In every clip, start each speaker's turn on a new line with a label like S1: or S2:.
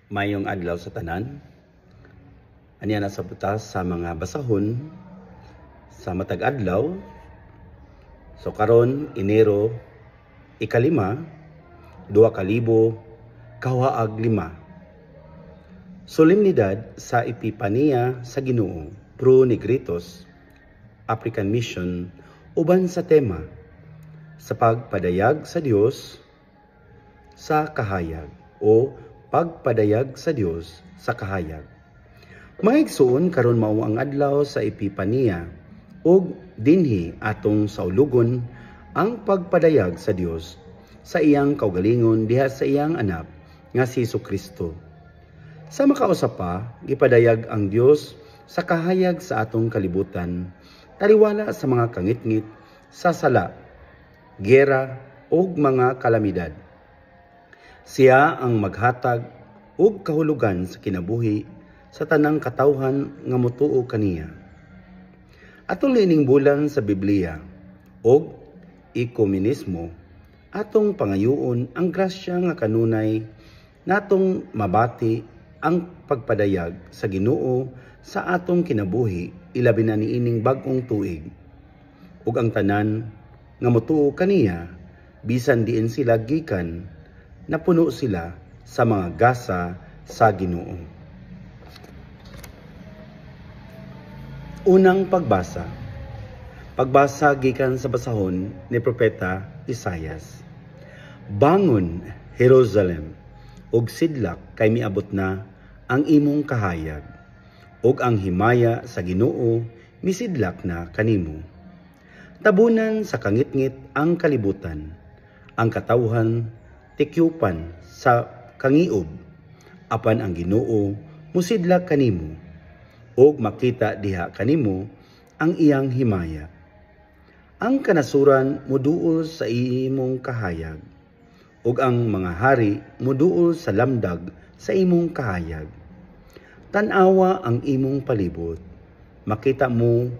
S1: Maayong adlaw sa tanan. Aniya na sa butas sa mga basahon sa matag adlaw. So karon Enero 5, 2025. Solemnidad sa Epipania sa Ginoo, Pro Negritos, African Mission, uban sa tema sa pagpadayag sa Dios sa kahayag o pagpadayag sa Dios sa kahayag. Mga igsuon, karon mao ang adlaw sa Epipania ug dinhi atong saulugon ang pagpadayag sa Dios sa iyang kaugalingon diha sa iyang anak nga si Kristo. Sa makausa pa, gipadayag ang Dios sa kahayag sa atong kalibutan, taliwala sa mga kangitngit sa sala, gera ug mga kalamidad. Siya ang maghatag og kahulugan sa kinabuhi sa tanang katawhan nga motuo kaniya. Atong niining bulan sa Biblia og ekumenismo, atong pangayuon ang grasya nga kanunay natong mabati ang pagpadayag sa Ginoo sa atong kinabuhi, ilabi na niining bag-ong tuig. Ug ang tanan nga motuo kaniya, bisan diin sila gikan, napuno sila sa mga gasa sa Ginoo. Unang pagbasa. Pagbasa gikan sa basahon ni Propeta Isayas. Bangon, Jerusalem, ug sidlak kay miabot na ang imong kahayag, ug ang himaya sa Ginoo misidlak na kanimo. Tabunan sa kangitngit ang kalibutan, ang katawhan tikyupan sa kangiob, apan ang Ginoo musidlak kanimo, ug makita diha kanimo ang iyang himaya. Ang kanasuran muduol sa imong kahayag, ug ang mga hari muduol sa lamdag sa imong kahayag. Tan-awa ang imong palibot, makita mo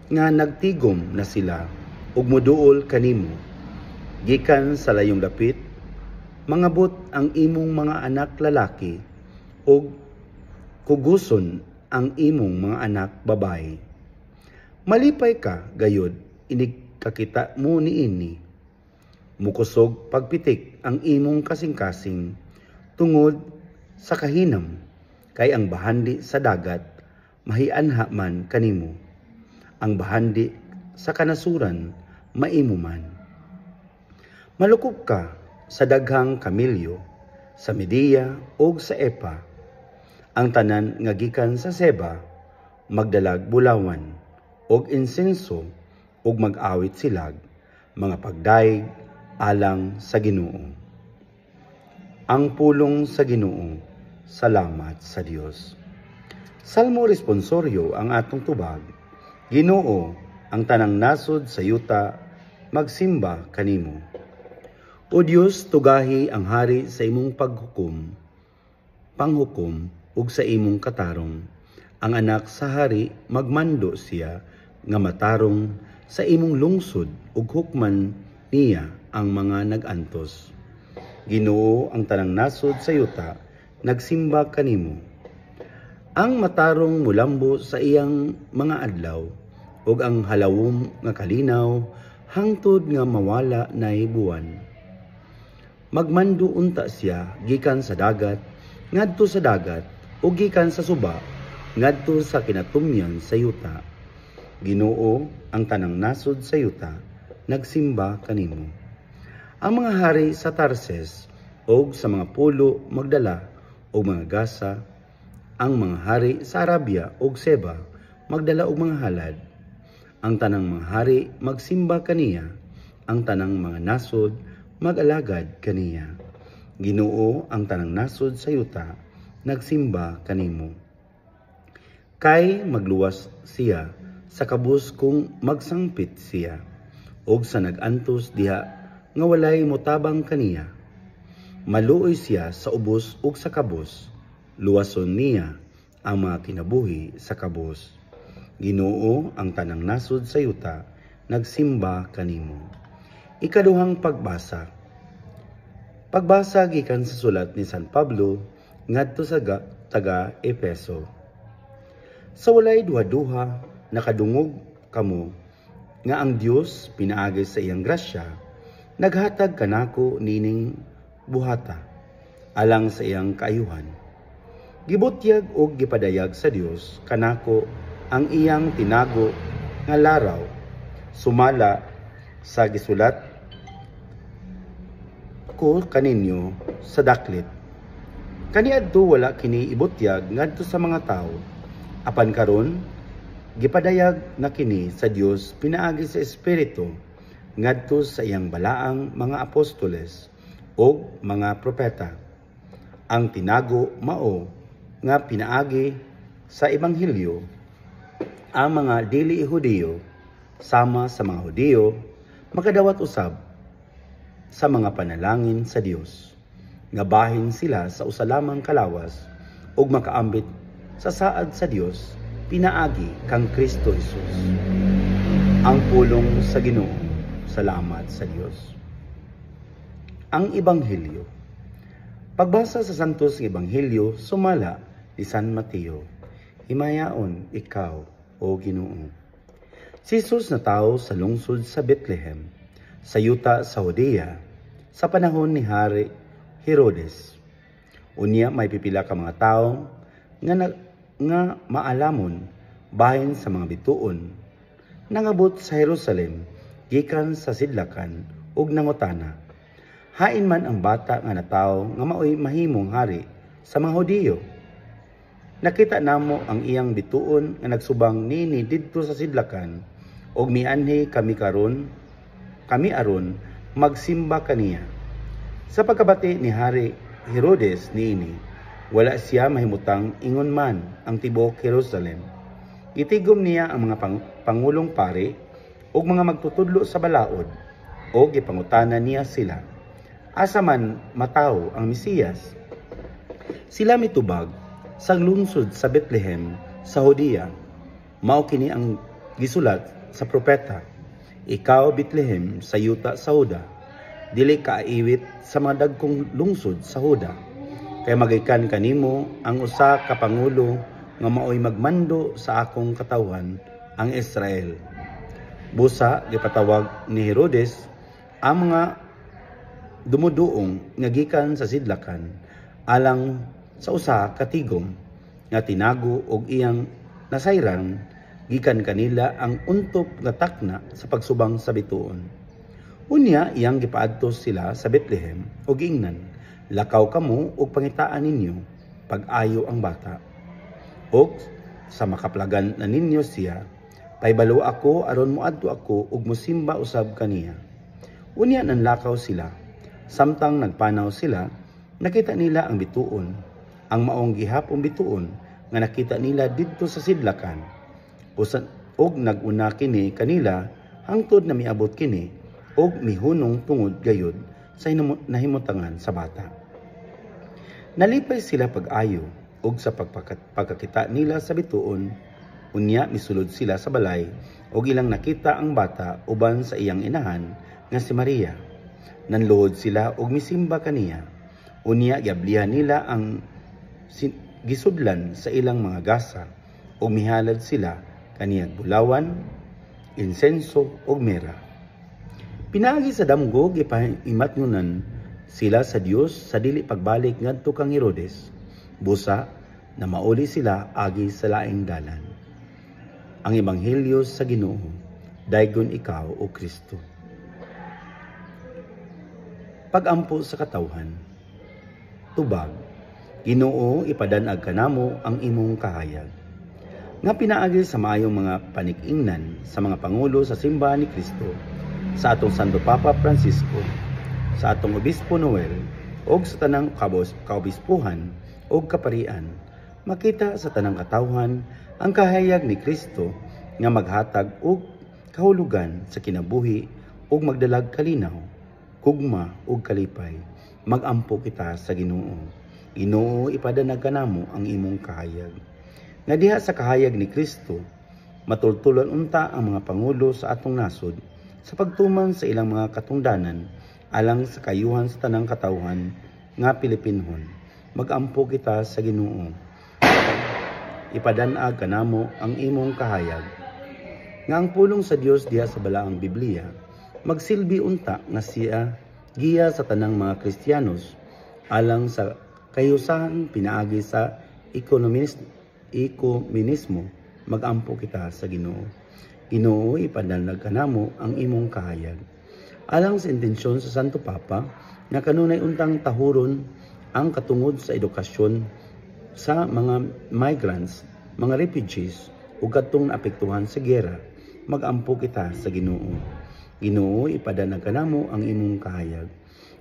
S1: nga nagtigom na sila ug muduol kanimo. Gikan sa layong dapit, mangabot ang imong mga anak lalaki ug kuguson ang imong mga anak babae. Malipay ka gayod inig kakita mo niini. Mukusog pagpitik ang imong kasing-kasing tungod sa kahinam, kay ang bahandi sa dagat mahianha man kanimo. Ang bahandi sa kanasuran maimo man. Malukop ka sa daghang kamilyo, sa Media ug sa Epa. Ang tanan nga gikan sa Seba magdalag bulawan ug insenso ug mag-awit silag mga pagdaig alang sa Ginoo. Ang pulong sa Ginoo. Salamat sa Dios. Salmo responsoryo ang atong tubag. Ginoo, ang tanang nasod sa yuta magsimba kanimo. O Dios, tugahi ang hari sa imong paghukom, panghukom ug sa imong katarong. Ang anak sa hari magmando siya nga matarong sa imong lungsod ug hukman niya ang mga nag-antos. Ginoo, ang tanang nasod sa yuta nagsimba kanimo. Ang matarong mulambo sa iyang mga adlaw ug ang halawom nga kalinaw hangtod nga mawala nay buwan. Magmando unta siya gikan sa dagat ngadto sa dagat ug gikan sa suba ngadto sa kinatumyan sa yuta. Ginoo, ang tanang nasod sa yuta nagsimba kanimo. Ang mga hari sa Tarses og sa mga pulo magdala og mga gasa, ang mga hari sa Arabia og Seba magdala og mga halad. Ang tanang mga hari magsimba kaniya, ang tanang mga nasod mag-alagad kaniya. Ginoo, ang tanang nasod sa yuta nagsimba kanimo. Kay magluwas siya sa kabus kung magsangpit siya, og sa nag-antos diha nga walay motabang kaniya. Maluoy siya sa ubos ug sa kabus, luwason niya ang mga kinabuhi sa kabus. Ginoo, ang tanang nasod sa yuta nagsimba kanimo. Ikaduhang pagbasa. Pagbasa gikan sa sulat ni San Pablo ngadto sa taga Efeso. Sa walay duha-duha, nakadungog kamo nga ang Dios pinaagi sa iyang grasya naghatag kanako nining buhata alang sa iyang kaayuhan. Gibutyag og gipadayag sa Dios kanako ang iyang tinago nga laraw sumala sa gisulat ko kaninyo sa daklit. Kaniadto wala kini ibutyag ngadto sa mga tawo, apan karon gipadayag na kini sa Dios pinaagi sa Espiritu ngadto sa iyang balaang mga apostoles ug mga propeta. Ang tinago mao nga pinaagi sa ebanghelyo ang mga dili Hudiyo sama sa mga Hudiyo makadawat usab sa mga panalangin sa Dios, nga bahin sila sa usa lamang kalawas ug makaambit sa saad sa Dios pinaagi kang Kristo Jesus. Ang pulong sa Ginoo. Salamat sa Dios. Ang Ebanghelyo. Pagbasa sa Santos nga Ebanghelyo sumala ni San Mateo. Himayaon ikaw, o Ginoo. Si Jesus natawo sa lungsod sa Bethlehem, sa yuta sa Judea, sa panahon ni Hari Herodes. Unya may pipila ka mga tawo nga maalamon bahin sa mga bituon nangabot sa Jerusalem gikan sa sidlakan ug nangutana, "Hain man ang bata nga natawo nga maoy mahimong hari sa mga Hudiyo? Nakita namo ang iyang bituon nga nagsubang niini didto sa sidlakan ug mianhi kami aron magsimba kaniya." Sa pagkabati ni Hari Herodes niini, wala siya mahimutang ingon man ang tibuok Jerusalem. Gitigom niya ang mga pangulong pari ug mga magtutudlo sa balaod ug gipangutana niya sila, "Asa man matawo ang Mesiyas?" Sila mitubag, "Sa lungsod sa Bethlehem sa Judea. Mao kini ang gisulat sa propeta: Ikaw, Bethlehem, sa yuta sa Juda, dili ka aiwit sa mga dagkong lungsod sa Juda. Kay magikan kanimo ang usa ka pangulo nga maoy magmando sa akong katawhan, ang Israel." Busa gipatawag ni Herodes ang mga dumuduong nga gikan sa sidlakan alang sa usa ka tigom nga tinago, og iyang nasayran gikan kanila ang untop nga takna sa pagsubang sa bituon. Unya iyang gipaadto sila sa Bethlehem og giingnan, "Lakaw kamo og pangitaan ninyo pag-ayo ang bata. Og sa makaplagan na ninyo siya, pahibalo ako aron moadto ako ug mosimba usab kaniya." Unya nanlakaw sila. Samtang nagpanaw sila, nakita nila ang bituon, ang maong gihapong bituon nga nakita nila didto sa sidlakan. Og nag-una kini kanila hangtod na miabot kini og mihunong tungod gayod sa nahimutangan sa bata. Nalipay sila pag-ayo og sa pagkakita nila sa bituon. Unya misulod sila sa balay og ilang nakita ang bata uban sa iyang inahan nga si Maria. Nanluhod sila og misimba kaniya. Unya giablihan nila ang gisudlan sa ilang mga gasa ug mihalad sila kaniyag bulawan, insenso ug mera. Pinaagi sa damgo, gipaimatngunan sila sa Dios sa dili pagbalik ngadto kang Herodes. Busa na mauli sila agi sa laing dalan. Ang Ebanghelyo sa Ginoo. Daygon ikaw, o Kristo. Pagampo sa katawhan. Tubag: Ginoo, ipadan-ag kanamo ang imong kahayag. Nga pinaagi sa maayong mga panikingnan sa mga pangulo sa simbahan ni Kristo, sa atong Santo Papa Francisco, sa atong Obispo Noel, og sa tanang kaobispuhan og kaparian, makita sa tanang katawhan ang kahayag ni Kristo nga maghatag og kahulugan sa kinabuhi ug magdalag kalinaw, gugma ug kalipay. Magampo kita sa Ginoo. Ginoo, ipadanag kanamo ang imong kahayag. Nga diha sa kahayag ni Kristo, matultulan unta ang mga pangulo sa atong nasod sa pagtuman sa ilang mga katungdanan alang sa kayuhan sa tanang katawhan nga Pilipinhon. Magampo kita sa Ginoo. Ipadan-ag kanamo ang imong kahayag. Nga ang pulong sa Dios diha sa balaang Biblia magsilbi unta nga siya giya sa tanang mga Kristiyanos alang sa kahiusahan pinaagi sa ekumenismo, magampo kita sa Ginoo. Ginoo, ipadanlag kanamo ang imong kahayag. Alang sa intensyon sa Santo Papa nga kanunay untang tahuron ang katungod sa edukasyon sa mga migrants, mga refugees ug kadtong naapektuhan sa giyera, magampo kita sa Ginoo. Ginoo, ipadanag kanamo ang imong kahayag.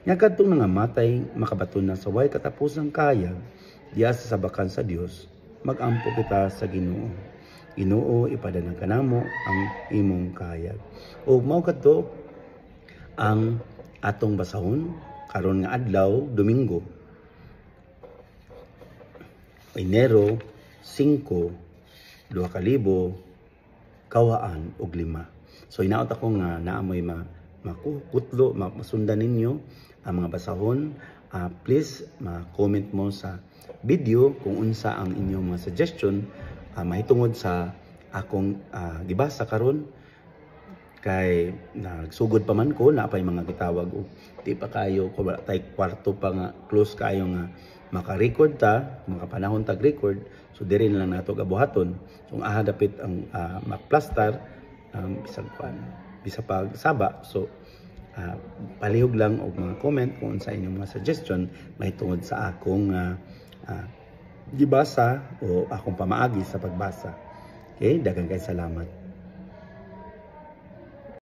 S1: Nga kadtong nangamatay makabaton na sa way katapusang kahayag diha sa sabakan sa Dios, magampo kita sa Ginoo. Ginoo, ipadanag kanamo ang imong kahayag. Ug mao kadto ang atong basahon karon nga adlaw, Domingo, Enero 5, 2025. So hinaot ako nga naa moy makukutlo, masundan ninyo ang mga basahon. Please ma-comment mo sa video kung unsa ang inyong mga suggestion mahitungod sa akong gibasa karon, kay nagsugod pa man ko, naa pay mga gitawag og di pa kayo ko, wala tay kwarto pa nga close kayo nga maka-record ta, makapanahon tag record. So diri na lang nato gabuhaton. So ang aha dapit ang makplastar bisag kuan, bisa pag saba. So palihog lang og mga comment kung unsa inyong mga suggestion mahitungod sa akong gibasa o akong pamaagi sa pagbasa. Okay, daghang kay salamat.